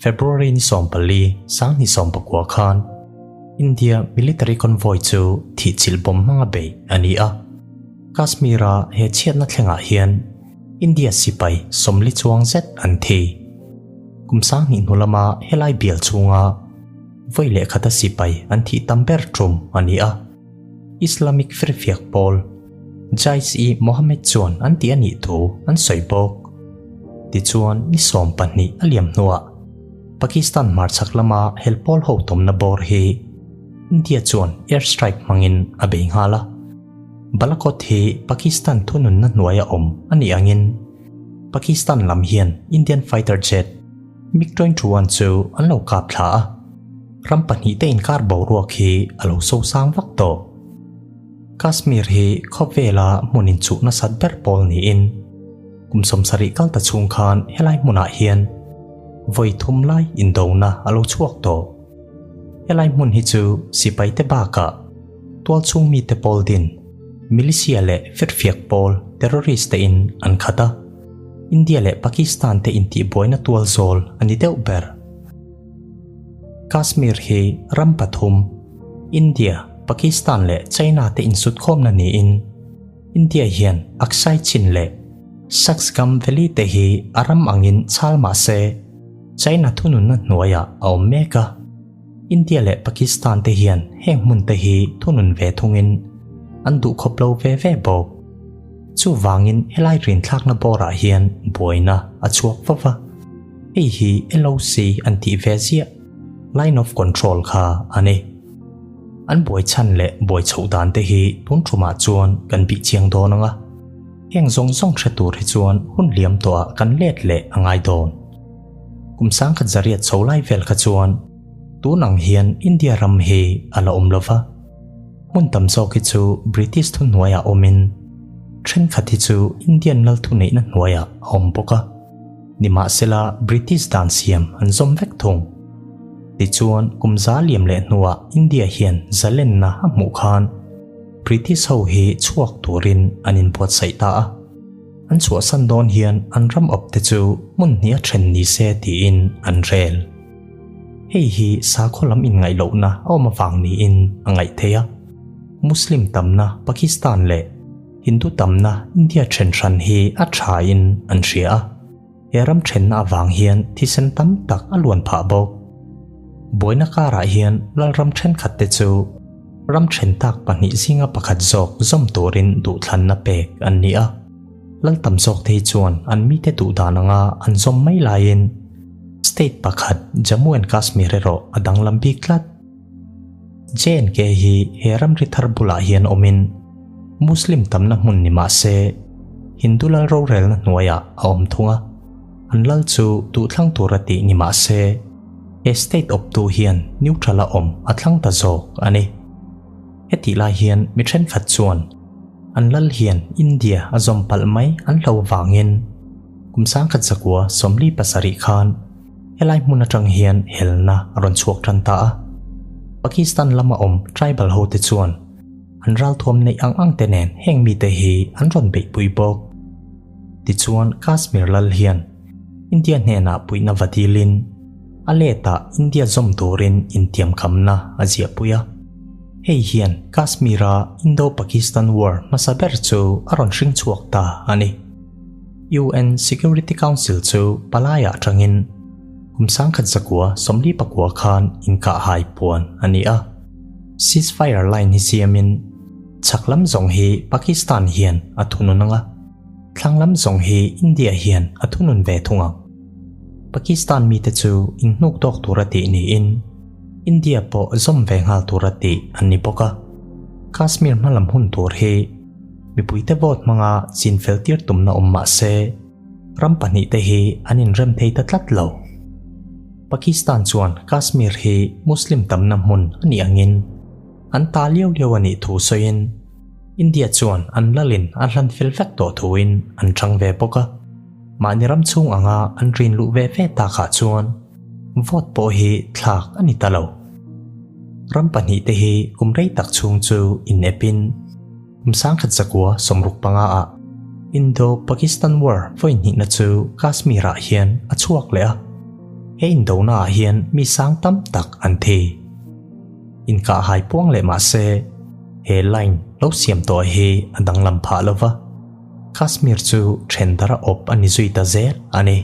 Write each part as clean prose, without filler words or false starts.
February ni 14, 2019 khan India military convoy chu thihchilh bomb hmanga beih a ni a. Kashmir-a he chhiatna thlengah hian India sipai 40 chuang zet an thi. Kum 2000 hnu lama helai bial chhunga vawi leh khata sipai an thih tam ber tum a ni a. Islamic firfiak pawl Jaish-e-Mohammed chuan an ti a nih thu an sawi bawk. Tichuan ni 12 a liam hnuah Pakistan hmarchhak lama hel pawl ho tawmna bawr hi India chuan air strike hmangin a bei nghal a. Balakot hi Pakistan thununna hnuaia awm a nih angin Pakistan lam hian Indian fighter jet MiG-21 chu an lo kap thla a. Ram pahnihte inkar boruak hi a lo so sang vak tawh. Kashmir hi khawvela hmun inchuh nasat ber pawl niin kum 70 kal ta chhung khan helai hmunah hian vawi thum lai indona a lo chhuak tawh. Helai hmun hi chu sipai te bakah tual chhung mite pawl din militia leh firfiak pawl terrorist te in an khat a. India leh Pakistan te intihbuaina tual zawl a ni deuh ber. Kashmir hi ram pathum India, Pakistan leh China te insutkhawmna niin India hian Aksai Chin leh Shaksgam Valley te hi a ram angin chhal mah se China thununna hnuaiah a awm mek a. India leh Pakistan te hian heng hmun te hi thunun ve thungin an duh khawp lo ve ve bawk. Chuvangin helai rinthlakna bawrah hian buaina a chhuak va va. Hei hi LOC an tih ve ziah, Line of Control kha a ni. An buai chhan leh buai chhoh dan te hi tun thumah chuan kan bih chiang dawn ang a. Heng zawng zawng hre tur hi chuan hun liam tawhah kan let leh a ngai dawn. Kum 1800 chho lai vel kha chuan tun ang hian India ram hi a la awm lova. Hmun tam zawk hi chu British thuhnuaiah awmin thenkhat hi chu Indian lal thuneihna hnuaiah a awm bawk a. Nimahsela British dan siam an zawm vek thung. Tichuan kum za liam leh hnuah India hian zalenna a hmuh khan British ho hi chhuak turin an inbuatsaih ta a. An chhuahsan dawn hian an ram awp te chu hmun hnih a then ni se tiin an rel. Hei hi sakhaw lam inngaih lohna a awm avang niin a ngaih theih a. Muslim tamna Pakistan leh Hindu tamna India then hran hi a thain an hria a. He ram thenna avang hian thisen tam tak a luan phah bawk. Buaina karah hian lalram thenkhat te chu ram then tak pahnih zinga pakhat zawk zawm turin duhthlanna pek an ni a. Lal tam zawk te hi chuan an mite duh dan anga an zawm mai laiin state pakhat Jammu and Kashmir erawh a danglam bik tlat. J&K hi he ramri thar bulah hian awmin Muslim tamna hmun ni mah se Hindu lal rorelna hnuaiah a awm thung a. An lal chu duhthlang tura tih ni mah se he state awptu hian neutral a awm a thlang ta zawk a ni. Hetih lai hian mi thenkhat chuan an lal hian India a zawm palh mai an hlo vangin kum 1947 khan helai hmun atang hian helna a rawn chhuak tan ta a. Pakistan lama awm tribal ho te chuan an ral thuam neih ang ang te nen heng mite hi an rawn beihpui bawk. Tichuan Kashmir lal hian India hnenah puihna va dilin a letah India zawm turin intiamkhamna a ziahpui a. Hei hian Kashmir-a Indo-Pakistan War hmasa ber chu a rawn hring chhuak ta a ni. UN Security Council chu palaiah atangin kum 1949 khan inkahhai puan a ni a. Ceasefire line hi siamin chhak lam zawng hi Pakistan hian a thunun ang a, thlang lam zawng hi India hian a thunun ve thung ang. Pakistan mite chu inhnuk tawk tura tih niin India pawh zawm ve nghal tura tih an ni bawk a. Kashmir hmalam hun tur hi mipuite vote hmanga chin fel tir tumna awm mah se ram pahnih te hi an inrem thei ta tlat lo. Pakistan chuan Kashmir hi Muslim tamna hmun a nih angin an ta liau liau a nih thu sawiin India chuan an lalin a hlan fel vek tawh thuin an chang ve bawk a. Mahni ram chhung anga an rin luh ve ve takah chuan vote pawh hi thlak a ni ta lo. Ram pahnih te hi kum rei tak chhung chu inepin kum 1965 ah Indo-Pakistan War vawi hnihna chu Kashmir-ah hian a chhuak leh a. He indonaah hian mi sang tam tak an thi. Inkahhai puang leh mah se, he line lo siam tawh hi a danglam phah lo va, Kashmir chu then dara awp a ni zui ta zel a ni.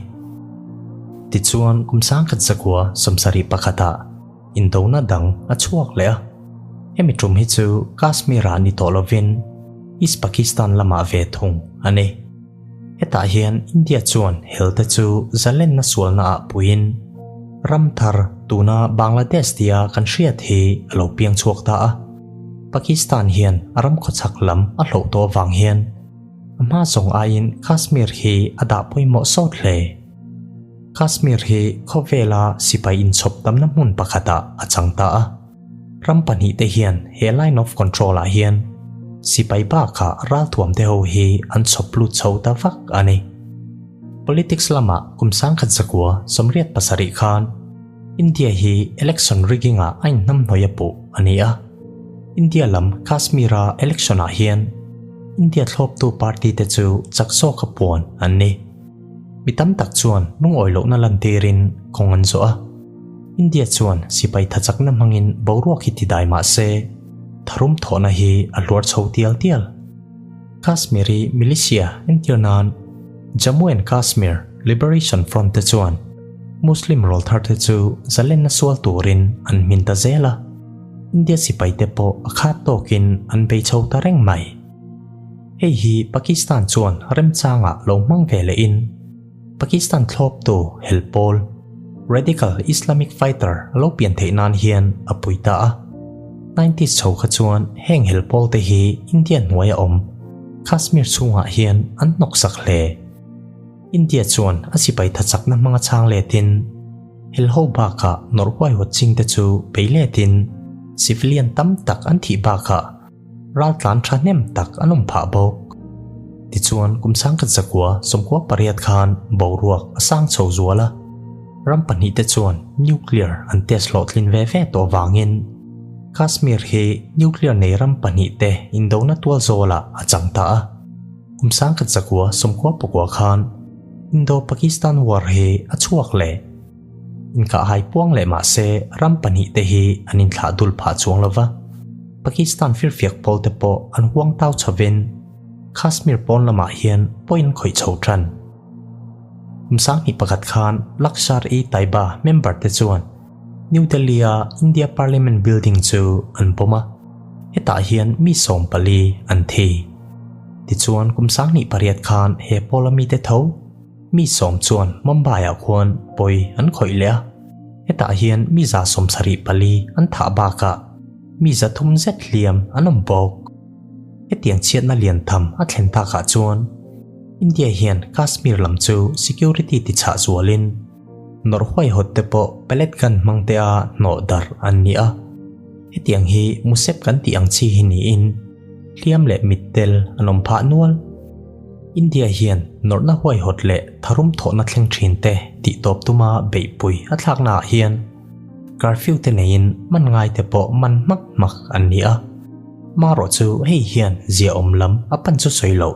Tichuan kum sangkhat zakua 71 ah indona dang a chhuak leh a, hemi tum hi chu Kashmir-ah ni tawh lovin East Pakistan lamah ve thung a ni. Hetah hian India chuan helte chu zalenna sualna ah puiin ram thar tuna Bangladesh tia kan hriat hi a lo piang chhuak ta a. Pakistan hian a ram khawchhak lam a hloh tawh avang hian a hma zawng aiin Kashmir hi a dah pawimawh sawt hle. Kashmir hi khawvela sipai inchhawp tamna hmun pakhatah a chang ta a. Ram pahnihte hian he line of control ah hian sipai bakah ralthuamte ho hi an chhawp lut chho ta vak a ni. Politics lamah kum 1987 khan India hi election rigging ah a inhnamhnawih a puh a ni a. India lam Kashmir a election ah hian India thlawptu party te chu chak zawka puan an ni. Mi tam tak chuan lungawi lohna lantirin kawng an zawh a. India chuan sipai thachakna hmangin boruak hi ti dai mah se, tharum thawhna hi a hluar chho tial tial. Kashmiri militia entir nan Jammu and Kashmir Liberation Front te chuan Muslim rawlthar te chu zalenna sual turin an hmin ta zel a, India sipai te pawh a khat tawkin an bei chho ta reng mai. Hei hi Pakistan chuan remchangah lo hmang ve lehin, Pakistan thlawptu hel pawl, radical Islamic fighter a lo pian theih nan hian a pui ta a. Nineties chho kha chuan heng hel pawl te hi India hnuaia awm Kashmir chhungah hian an hnawksak hle. India chuan a sipai thachakna hmanga chhang letin hel ho bakah nawrh huaihawt ching te chu bei letin civilian tam tak an thih bakah Raltlan thahnem tak an awm phah bawk. Tichuan kum 1998 khan boruak a sang chho zual a, ram pahnihte chuan nuclear an test hlawhtlin ve ve tawh vangin Kashmir hi nuclear nei ram pahnihte indona tual zawlah a chang ta a. Kum 1999 khan Indo-Pakistan War hi a chhuak leh. Inkahhai puang leh mah se ram pahnihte hi an inthlah dul phah chuang lo va, Pakistan firfiak pawlte pawh an huang tau chhovin Kashmir pawn lamah hian pawh in khawih chho tan. Kum 2001 khan Lashkar-e-Taiba member te chuan New Delhi-a India Parliament building chu an bomb a, hetah hian mi 14 an thi. Tichuan kum 2008 khan he pawla mite tho, Mi sawm chuan Mumbai-ah khuan pawi an khawih leh a, hetah hian mi 74 an thah bakah mi 300 zet hliam an awm bawk. Hetiang chhiatna lian tham a thlen takah chuan India hian Kashmir lam chu security ti chhah zualin nawrh huaihawt te pawh pellet gun hmang te a hnawh darh an ni a. Hetiang hi musep kan tih ang chi hi niin hliam leh mittel an awm phah nual. India hian nawrhna huaihawt leh tharum thawhna thleng thin te tih tawp tuma beihpui a thlaknaah hian curfew te neiin man ngai te pawh man hmak hmak an ni a. Marawh chu hei hian ziaawm lam a pan chu sawi loh,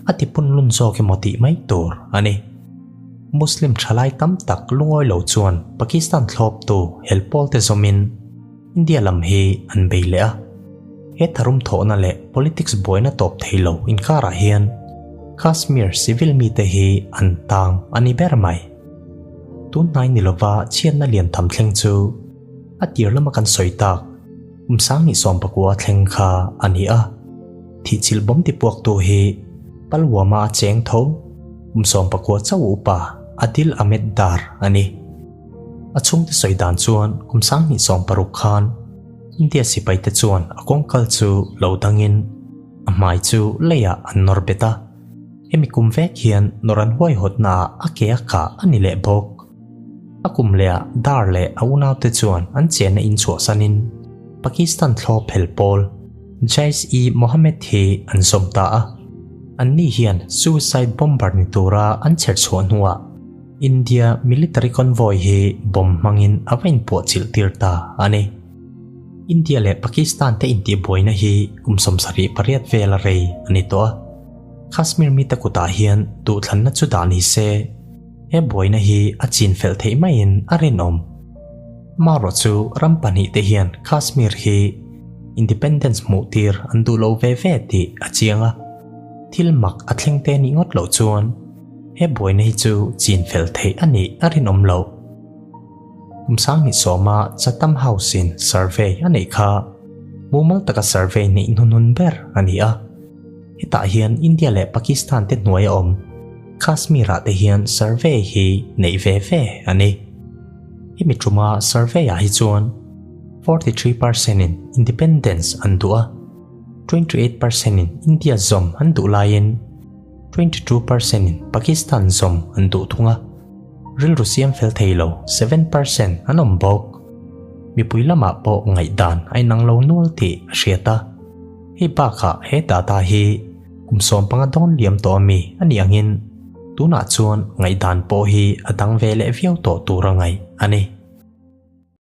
a ti punlun zawk emaw tih mai tur a ni. Muslim thalai tam tak lungawi lo chuan Pakistan thlawptu hel pawl te zawmin India lam hi an bei leh a. He tharum thawhna leh politics buaina tawp thei lo inkarah hian Kashmir civil mite hi an tang a ni ber mai. Tun hnai ni lova chhiatna lian tham thleng chu a tir lama kan sawi tak kum 2019 thleng kha a ni a. Thihchilh bawm tipuaktu hi Palwama a cheng tho kum 19 chauh upa Adil Ahmed Dar a ni. A chhungte sawi dan chuan kum 2016 khan India sipaite chuan a kawngkal chu lo dangin a hmai chu leiah an nawr bet a, hemi kum vek hian nawr an huaihawtnaah a ke a kah a ni leh bawk. A kum lehah Dar leh a unaute chuan an chenna in chhuahsanin Pakistan thlawp hel pawl Jaish-e-Mohammed hi an zawm ta a, anni hian suicide bomber ni tura an chherchhuah hnuah India military convoy hi bomb hmangin a va inpuahchilh tir ta a ni. India leh Pakistan te intihbuaina hi kum 78 vela rei a ni tawh a. Kashmir mite kutah hian duhthlanna chu dah ni se. He buaina hi a chin fel theih maiin a rinawm. Marawh chu ram pahnihte hian Kashmir hi independence hmuh tir an duh lo ve ve tih a chiang a, thil mak a thleng te nih ngawt loh chuan he buaina hi chu chin fel theih a nih a rinawm loh. Kum sanghnih sawma Chatham House-in survey a neih kha mumal taka survey neih hnuhnun ber a ni a. Hetah hian India leh Pakistan te hnuai a awm Kashmir-ah te hian survey hi neih ve ve a ni. Hemi tuma survey-ah hi chuan 43 percent-in independence an duh a, 28 percent-in India zawm an duh laiin 22 percent-in Pakistan zawm an duh thung a. Rilru siam fel thei lo 7% an awm bawk. Mipui lamah pawh ngaihdan a inang lo nual tih a hriat a. Hei bakah he data hi kum 15 dawn liam tawh ami a nih angin tunah chuan ngaihdan pawh hi a dang ve leh viau tawh tur a ngaih a ni.